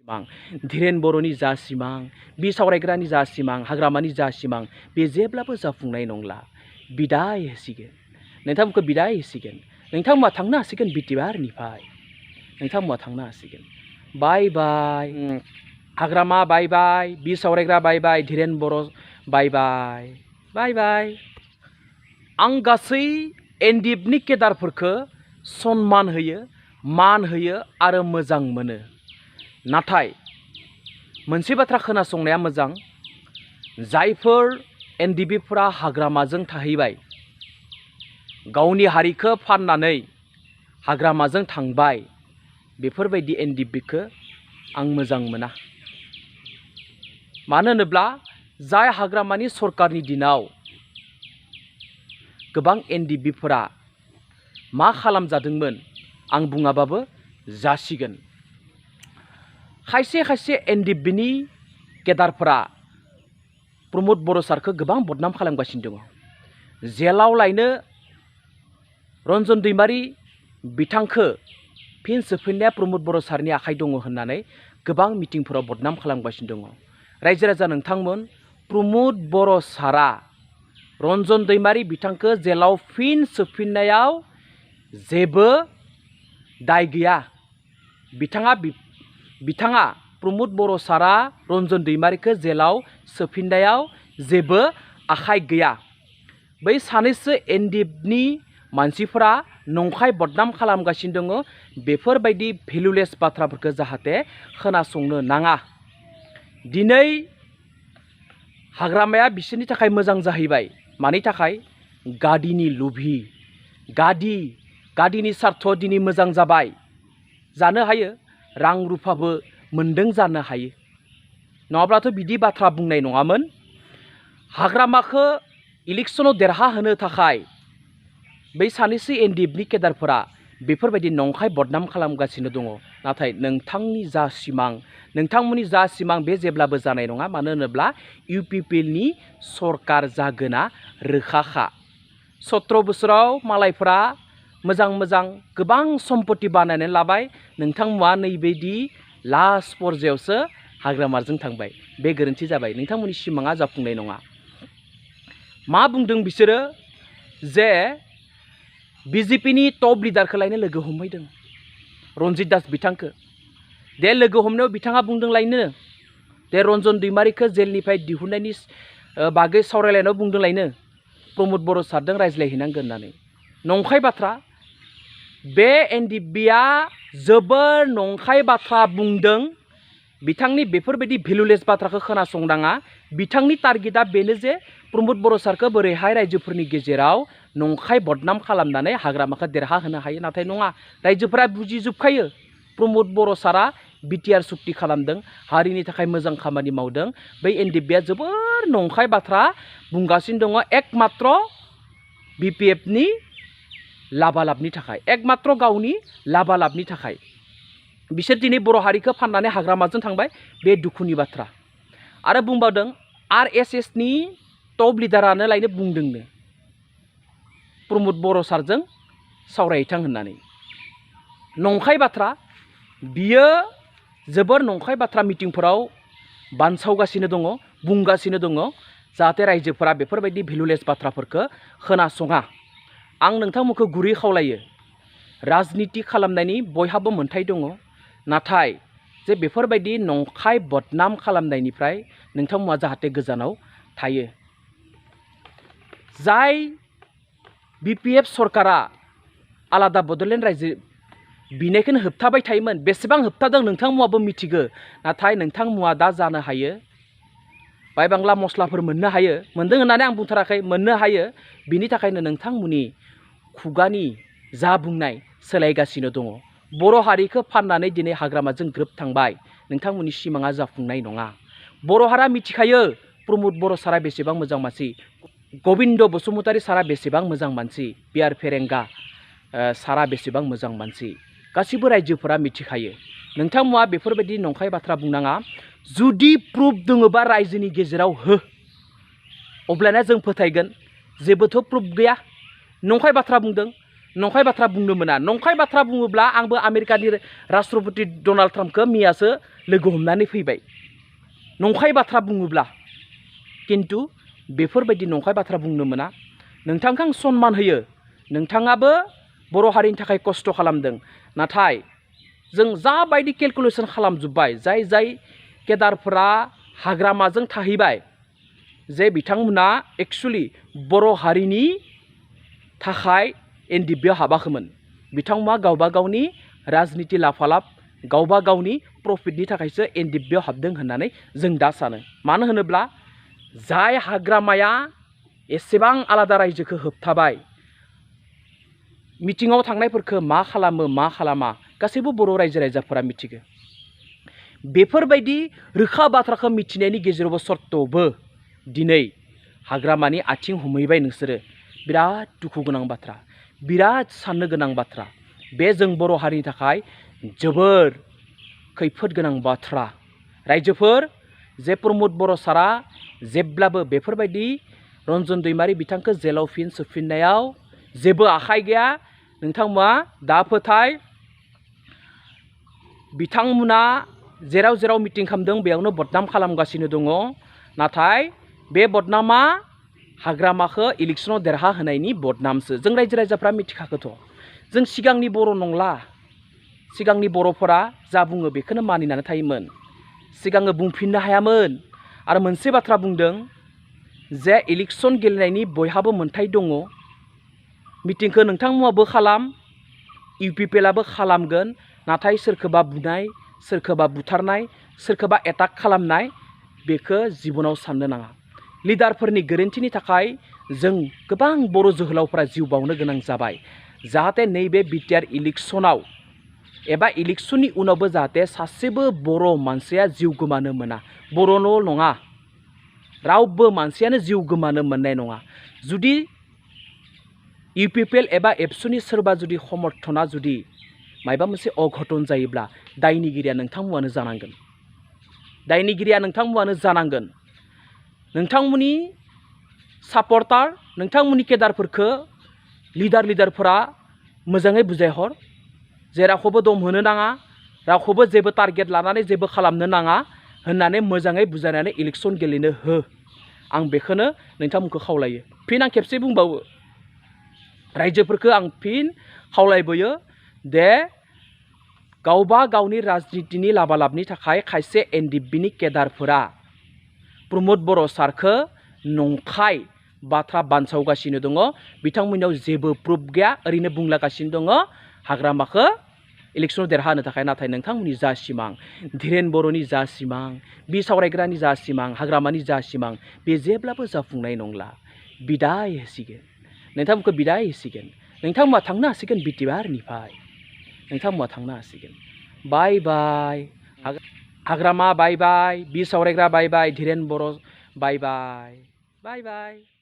धीरेन बर'नि जा सिमां बि सावरायग्रानि जा सिमां हाग्रामानि जा सिमां बे जेब्लाबो जाफुंनाय नंला बिदाय होसिगोन नोंथांमोनखौ बिदाय होसिगोन नोंथांमोना थांनो हासिगोन बिटिआरनिफ्राय नोंथांमोना थांनो हासिगोन बाय बाय हाग्रामा बाय बाय बि सावरायग्रा बाय बाय धीरेन बर' बाय बाय बाय बाय आं गासै एनडिएफबनि केडारफोरखौ सन्मान होयो मान होयो आरो मोजां मोनो नाथाय मोनसे बाथ्रा खोनासंनाया मोजां जायफोर एनडिएफबिफोरा हाग्रामाजों थाहैबाय गावनि हारिखौ फाननानै हाग्रामाजों थांबाय बेफोरबायदि एनडिएफबिखौ आं मोजां मोना मानो होनोब्ला जाय हाग्रामानि सरकारनि दिनाव गोबां एनडिएफबिफोरा मा खालामजादोंमोन आं बुङाबाबो जासिगोन खायसे खायसे एनडिएफबिनि केडारफोरा प्रमद बर' सारखौ गोबां बदनाम खालामगासिनो दङ जेलाव लायनो रन्जन दैमारि बिथांखौ फिन सोफिननाया प्रमद बर' सारनि आखाइ दङ होननानै गोबां मिटिंफोराव बदनाम खालामगासिनो दङ रायजो राजा नोंथांमोन प्रमद बर' सारा रन्जन दैमारि बिथांखौ जेलाव फिन सोफिननायाव जेबो दाय गैया बिथाङा प्रमद बर' सारा रन्जन दैमारिखौ जेलाव सोफिननायाव जेबो आखाइ गैया बै सानैसो एनडिएफबनि मानसिफोरा नंखाय बदनाम खालामगासिनो दङ बेफोरबायदि भेलुलेस बाथ्राफोरखौ जाहाथे खोनासंनो नाङा दिनै हाग्रामाया बिसोरनि थाखाय मोजां जाहैबाय मानि थाखाय गादिनि लुभि गादिनि सार्थ दिनै मोजां जाबाय जानो हायो रां रुफाबो मोन्दों जानो हायो नङाब्लाथ' बिदि बाथ्रा बुंनाय नङामोन हाग्रामाखौ इलेक्सनाव देरहाहोनो थाखाय बै सानैसो एनडिएफबनि केडारफोरा बेफोरबायदि नंखाय बदनाम खालामगासिनो दङ नाथाय नोंथांमोननि जा सिमां बे जेब्लाबो जानाय नङा मानो होनोब्ला इउपिपिएलनि सरकार जागोना रोखाखा 17 बोसोराव मालायफोरा मोजां गोबां सम्पति बानायनानै लाबाय नोंथांमोना नैबायदि लास्ट पर्यायावसो हाग्रामाजों थांबाय बे गोरोन्थि जाबाय नोंथांमोननि सिमाङा जाफुंनाय नङा मा बुंदों बिसोरो जे बिजेपिनि टप लिडारखौ लायनो लोगो हमहैदों रन्जित दास बिथांखौ दे लोगो हमनायाव बिथाङा बुंदों लायनो दे रन्जन दैमारिखौ जेलनिफ्राय दिहुननायनि बागै सावरायलायनायाव बुंदों लायनो प्रमद बर' सारजों रायज्लायहैनांगोन होननानै नंखाय बाथ्रा बे एनडिएफबिया जोबोर नंखाय बाथ्रा बुंदों बिथांनि बेफोरबायदि भेलुलेस बाथ्राखौ खोनासंनाङा बिथांनि टारगेटआ बेनो जे प्रमद बर' सारखौ बोरैहाय रायजोफोरनि गेजेराव नंखाय बदनाम खालामनानै हाग्रामाखौ देरहाहोनो हायो नाथाय नङा रायजोफोरा बुजिजोबखायो प्रमद बर' सारा बिटिआर सुक्ति खालामदों हारिनि थाखाय मोजां खामानि मावदों बै एनडिएफबिया जोबोर नंखाय बाथ्रा बुंगासिनो दङ एकमात्र बिपिएफनि लाबालाबनि थाखाय एकमात्र गावनि लाबालाबनि थाखाय बिसोर दिनै बर' हारिखौ फाननानै हाग्रामाजों थांबाय बे दुखुनि बाथ्रा आरो बुंबावदों आरएसएसनि टप लिडारानो लायनो बुंदोंनो प्रमद बर' सारजों सावरायहैथां होननानै नंखाय बाथ्रा बियो जोबोर नंखाय बाथ्रा मिटिंफोराव बानसावगासिनो दङ बुंगासिनो दङ जाहाथे रायजोफोरा बेफोरबायदि भेलुलेस बाथ्राफोरखौ खोनासङा आं नोंथांमोनखौ गुरै खावलायो राजनिति खालामनायनि बयहाबो मोन्थाय दङ नाथाय जे बेफोरबायदि नंखाय बदनाम खालामनायनिफ्राय नोंथांमोना जाहाथे गोजानाव थायो जाय बिपिएफ सरकारा आलादा बड'लेण्ड रायजो बिनायखौनो होबथाबाय थायोमोन बेसेबां होबथादों नोंथांमोनाबो मिथिगो नाथाय नोंथांमोना दा जानो हायो बाय बांला मस्लाफोर मोननो हायो मोनदों होननानै आं बुंथाराखै मोननो हायो बिनि थाखायनो नोंथांमोननि खुगानि जा बुंनाय सोलायगासिनो दङ बर' हारिखौ फाननानै दिनै हाग्रामाजों ग्रोब थांबाय नोंथांमोननि सिमाङा जाफुंनाय नङा बर' हारा मिथिखायो प्रमद बर' सारा बेसेबां मोजां मानसि गबिन्द बसुमतारी सारा बेसेबां मोजां मानसि बिआर फेरेंगा सारा बेसेबां मोजां मानसि गासिबो रायजोफोरा मिथिखायो नोंथांमोना बेफोरबायदि नंखाय बाथ्रा बुंनाङा जुदि प्रुफ दङबा रायजोनि गेजेराव हो अब्लाना जों फोथायगोन जेबोथ' प्रुफ गैया नंखाय बाथ्रा बुंदों नंखाय बाथ्रा बुंनो मोना नंखाय बाथ्रा बुङोब्ला आंबो आमेरिकानि राष्ट्रपति डनाल्ड ट्राम्पखौ मैयासो लोगो हमनानै फैबाय नंखाय बाथ्रा बुङोब्ला किन्तु बेफोरबायदि नंखाय बाथ्रा बुंनो मोना नोंथांखौ आं सन्मान होयो नोंथाङाबो बर' हारिनि थाखाय खस्थ' खालामदों नाथाय जों जाबायदि केलकुलेसन खालामजोब्बाय जाय केदारफोरा हाग्रामाजों थाहैबाय जे बिथांमोना एक्चुअलि बर' हारिनि थाखाय एनडिएफबिआव हाबाखैमोन बिथांमोना गावबा गावनि राजनिति लाफालाब गावबा गावनि प्रफिटनि थाखायसो एनडिएफबिआव हाबदों होननानै जों दा सानो मानो होनोब्ला जाय हाग्रामाया एसेबां आलादा रायजोखौ होबथाबाय मिटिङाव थांनायफोरखौ मा खालामो मा खालामा गासैबो बर' रायजो राजाफोरा मिथिगौ बेफोरबायदि रोखा बाथ्राखौ मिथिनायनि गेजेरावबो सर्तबो दिनै हाग्रामानि आथिं हमहैबाय नोंसोरो बिराद दुखु गोनां बाथ्रा बिराद साननो गोनां बाथ्रा बे जों बर' हारिनि थाखाय जोबोर खैफोद गोनां बाथ्रा रायजोफोर जे प्रमद बर' सारा जेब्लाबो बेफोरबायदि रन्जन दैमारि बिथांखौ जेलाव फिन सोफिननायाव जेबो आखाइ गैया नोंथांमोना दा फोथाय बिथांमोना जेराव जेराव मिटिं खालामदों बेयावनो बदनाम खालामगासिनो दङ नाथाय बे बदनामा हाग्रामाखौ इलेक्सनाव देरहा होनायनि बदनामसो जों रायजो राजाफ्रा मिथिखाखोथ' जों सिगांनि बर' नंला सिगांनि बर'फोरा जा बुङो बेखौनो मानिनानै थायोमोन सिगाङो बुंफिननो हायामोन आरो मोनसे बाथ्रा बुंदों जे इलेक्सन गेलेनायनि बयहाबो मोन्थाय दङ मिटिंखौ नोंथांमोनाबो खालाम इउपिपिएलआबो खालामगोन नाथाय सोरखौबा बुनाय सोरखौबा बुथारनाय सोरखौबा एटाक खालामनाय बेखौ जिबनाव साननो नाङा लिडारफोरनि गोरोन्थिनि थाखाय जों गोबां बर' जोहोलावफोरा जिउ बावनो गोनां जाबाय जाहाथे नैबे बिटिआर इलेक्सनाव एबा इलेक्सननि उनावबो जाहाथे सासेबो बर' मानसिया जिउ गोमानो मोना बर'ल' नङा रावबो मानसियानो जिउ गोमानो मोननाय नङा जुदि इउपिपिएल एबा एबसुनि सोरबा जुदि समर्थना जुदि मायबा मोनसे अघटन जायोब्ला दायनिगिरिया नोंथांमोनानो जानांगोन दायनिगिरिया नोंथांमोनानो जानांगोन नोंथांमोननि सापर्टार नोंथांमोननि केदारफोरखौ लिडारफोरा मोजाङै बुजायहर जे रावखौबो दम होनो नाङा रावखौबो जेबो टारगेट लानानै जेबो खालामनो नाङा होननानै मोजाङै बुजायनानै इलेक्सन गेलेनो हो आं बेखौनो नोंथांमोनखौ खावलायो फिन आं खेबसे बुंबावो रायजोफोरखौ आं फिन खावलायबोयो दे गावबा गावनि राजनितिनि लाबालाबनि थाखाय खायसे एनडिएफबिनि केदारफोरा प्रमद बर' सारखौ नंखाय बाथ्रा बानसावगासिनो दङ बिथांमोननाव जेबो प्रुफ गैया ओरैनो बुंलागासिनो दङ हाग्रामाखौ इलेक्सनाव देरहानो थाखाय नाथाय नोंथांमोननि जा सिमां धीरेन बर'नि जा सिमां बि सावरायग्रानि जा सिमां हाग्रामानि जा सिमां बे जेब्लाबो जाफुंनाय नंला बिदाय होसिगोन नोंथांमोनखौ बिदाय होसिगोन नोंथांमोना थांनो हासिगोन बिटिआरनिफ्राय नोंथांमोना थांनो हासिगोन बाय बाय हाग्रामा बाय बाय बि सावरायग्रा बाय बाय धीरेन बर' बाय बाय बाय बाय